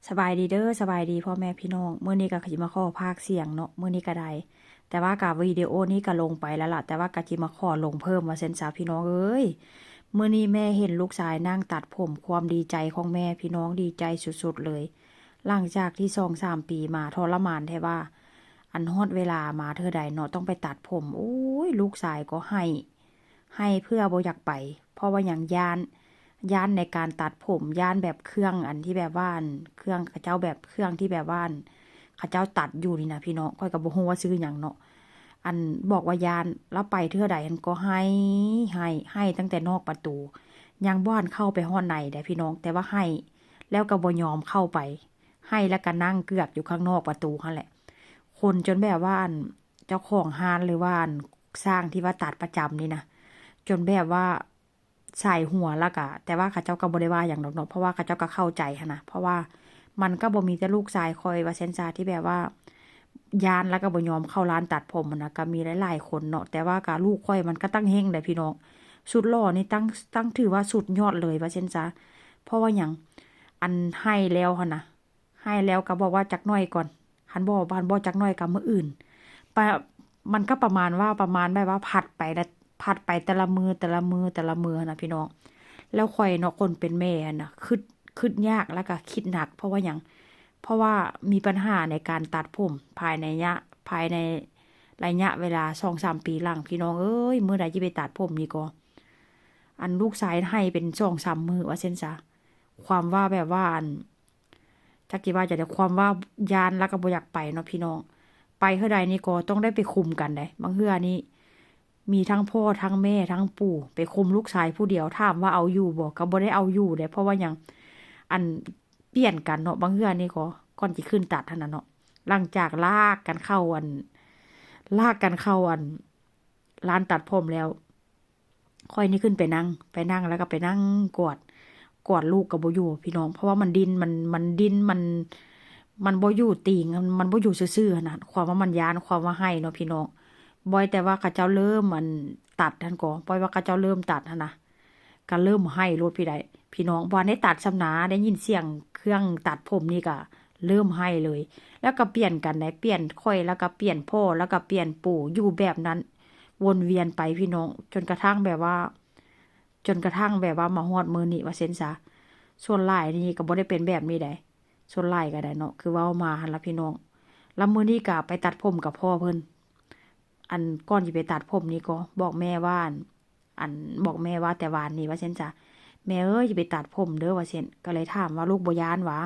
ສະບາຍດີເດີ ສະບາຍດີພໍ່ແມ່ພີ່ນ້ອງ. ມື້ນີ້ກໍຊິມາຂໍພາກສຽງເນາະ ມື້ນີ້ກໍໄດ້ ແຕ່ວ່າກໍວິດີໂອນີ້ກໍລົງໄປແລ້ວລະ ແຕ່ວ່າກໍຊິມາຂໍລົງເພີ່ມວ່າຊັ້ນຊະພີ່ນ້ອງເອີຍ. ມື້ນີ້ແມ່ເຫັນລູກຊາຍນັ່ງຕັດຜົມ ຄວາມດີໃຈຂອງແມ່ພີ່ນ້ອງ ດີໃຈສຸດໆເລີຍ. ຫຼັງຈາກທີ່ສອງສາມປີມາທໍລະມານແທ້ວ່າ ອັນຮອດເວລາມາເທື່ອໃດເນາະ ຕ້ອງໄປຕັດຜົມ ໂອ້ຍ ລູກຊາຍກໍໄຫ້ ໄຫ້ເພື່ອບໍ່ຢາກໄປ ເພາະວ່າຫຍັງ ຢ້ານ ຢ້ານໃນການຕັດຜົມ ຢ້ານແບບເຄື່ອງອັນທີ່ແບບວ່າ ອັນເຄື່ອງເຂົາເຈົ້າແບບ ເຄື່ອງທີ່ແບບວ່າ ອັນເຂົາເຈົ້າຕັດຢູ່ນີ້ນະພີ່ນ້ອງ ຂ້ອຍກໍບໍ່ຮູ້ວ່າຊື່ຫຍັງເນາະ. ອັນບອກວ່າຢ້ານ ລາວໄປເທື່ອໃດຫັ້ນກໍໄຫ້ ໄຫ້ ໄຫ້ຕັ້ງແຕ່ນອກປະຕູ ຍັງບໍ່ທັນເຂົ້າໄປຮອດໃນເດ້ພີ່ນ້ອງ ແຕ່ວ່າໄຫ້ ແລ້ວກໍບໍ່ຍອມເຂົ້າໄປ ໄຫ້ແລ້ວກໍນັ່ງເກືອກຢູ່ຂ້າງນອກປະຕູຫັ້ນແຫຼະ. ຄົນຈົນແບບວ່າ ອັນເຈົ້າຂອງຮ້ານ ຫຼືວ່າ ອັນຊ່າງທີ່ວ່າຕັດປະຈຳນີ້ນະ ຈົນແບບວ່າສາຍຫົວ ແລ້ວກະ ແຕ່ວ່າເຂົາເຈົ້າກໍບໍ່ໄດ້ວ່າຫຍັງດອກເນາະ ເພາະວ່າເຂົາເຈົ້າກໍເຂົ້າໃຈຫັ້ນນະ ເພາະວ່າມັນກໍບໍ່ມີແຕ່ລູກຊາຍຂ້ອຍວ່າຊັ້ນຊະ ທີ່ແບບວ່າຢ້ານ ແລ້ວກໍບໍ່ຍອມເຂົ້າຮ້ານຕັດຜົມຫັ້ນນະ ກໍມີຫຼາຍໆຄົນເນາະ. ແຕ່ວ່າກໍລູກຂ້ອຍມັນກໍຕັ້ງເຮງໃດ໋ພີ່ນ້ອງ ສຸດຫຼໍ່ນີ້ ຕັ້ງ ຕັ້ງ ຖືວ່າສຸດຍອດເລີຍວ່າຊັ້ນຊະ. ເພາະວ່າຫຍັງ ອັນໄຫ້ແລ້ວຫັ້ນນະ ໃຫ້ແລ້ວກໍບອກວ່າຈັກໜ້ອຍກ່ອນ ຄັນບໍ່ ຄັນບໍ່ຈັກໜ້ອຍກໍມື້ອື່ນ ປະ ມັນກໍປະມານວ່າ ປະມານແບບວ່າຜັດໄປລະ ຜັດໄປແຕ່ລະມື້ ແຕ່ລະມື້ ແຕ່ລະມື້ຫັ້ນນະພີ່ນ້ອງ. ແລ້ວຂ້ອຍເນາະ ຄົນເປັນແມ່ຫັ້ນນະ ຄຶດ ຄຶດຍາກ ແລ້ວກໍຄິດໜັກ ເພາະວ່າຫຍັງ ເພາະວ່າມີບັນຫາໃນການຕັດຜົມ ພາຍໃນຍະ ພາຍໃນໄລຍະເວລາສອງສາມປີຫຼັງ ພີ່ນ້ອງເອີຍ ມື້ໃດຊິໄປຕັດຜົມນີ້ກໍ ອັນລູກຊາຍໄຫ້ເປັນສອງສາມມື້ວ່າຊັ້ນຊະ. ຄວາມວ່າແບບວ່າ ອັນ ຈັກຊິວ່າຈັ່ງໃດ ຄວາມວ່າຢ້ານ ແລ້ວກໍບໍ່ຢາກໄປເນາະພີ່ນ້ອງ. ໄປເທື່ອໃດນີ້ກໍຕ້ອງໄດ້ໄປຄຸມກັນໃດ໋ ບາງເທື່ອນີ້ມີທັງພໍ່ ທັງແມ່ ທັງປູ່ ໄປຄຸມລູກຊາຍຜູ້ດຽວ ຖາມວ່າເອົາຢູ່ບໍ່ ກໍບໍ່ໄດ້ເອົາຢູ່ເດ້. ເພາະວ່າຫຍັງ ອັນ ປ່ຽນກັນເນາະ ບາງເທື່ອນີ້ກໍ ກ່ອນຊິຂຶ້ນຕັດຫັ້ນນະເນາະ ຫຼັງຈາກລາກກັນເຂົ້າ ອັນ ລາກກັນເຂົ້າ ອັນ ຮ້ານຕັດຜົມແລ້ວ ຂ້ອຍນີ້ຂຶ້ນໄປນັ່ງ ໄປນັ່ງ ແລ້ວກໍໄປນັ່ງກວດ ກວດລູກກໍບໍ່ຢູ່ພີ່ນ້ອງ ເພາະວ່າມັນດີ້ນ ມັນ ມັນດີ້ນ ມັນ ມັນບໍ່ຢູ່ຕີງ ມັນບໍ່ຢູ່ຊື່ໆຫັ້ນນະ. ຄວາມວ່າມັນຢ້ານ ຄວາມວ່າໄຫ້ເນາະພີ່ນ້ອງ. ບໍ່ແຕ່ວ່າເຂົາເຈົ້າເລີ່ມ ອັນ ຕັດຫັ້ນກໍ ບໍ່ວ່າເຂົາເຈົ້າເລີ່ມຕັດຫັ້ນນະ ກໍເລີ່ມໄຫ້ໂລດ ພີ່ໄດ໋ ພີ່ນ້ອງ. ບໍ່ໄດ້ຕັດຊ້ຳນາ ໄດ້ຍິນສຽງເຄື່ອງຕັດຜົມນີ້ກໍເລີ່ມໄຫ້ເລີຍ. ແລ້ວກໍປ່ຽນກັນໃດ໋ ປ່ຽນຂ້ອຍ ແລ້ວກໍປ່ຽນພໍ່ ແລ້ວກໍປ່ຽນປູ່ ຢູ່ແບບນັ້ນວົນວຽນໄປພີ່ນ້ອງ ຈົນກະທັ່ງແບບວ່າ ຈົນກະທັ່ງແບບວ່າມາຮອດມື້ນີ້ວ່າຊັ້ນຊະ. ສ່ວນຫຼາຍນີ້ກໍບໍ່ໄດ້ເປັນແບບນີ້ໃດ໋ ສ່ວນຫຼາຍກໍໄດ້ເນາະ ຄືເວົ້າມາຫັ້ນລະພີ່ນ້ອງ. ລະມື້ນີ້ກໍໄປຕັດຜົມກັບພໍ່ເພິ່ນ ອັນ ກ່ອນຊິໄປຕັດຜົມນີ້ກໍບອກແມ່ວ່າ ອັນ ອັນ ບອກແມ່ວ່າແຕ່ວານນີ້ວ່າຊັ້ນຊະ ແມ່ເອີຍ ຢ່າໄປຕັດຜົມເດີວ່າຊັ້ນ. ກໍເລີຍຖາມວ່າ ລູກບໍ່ຢ້ານຫວາ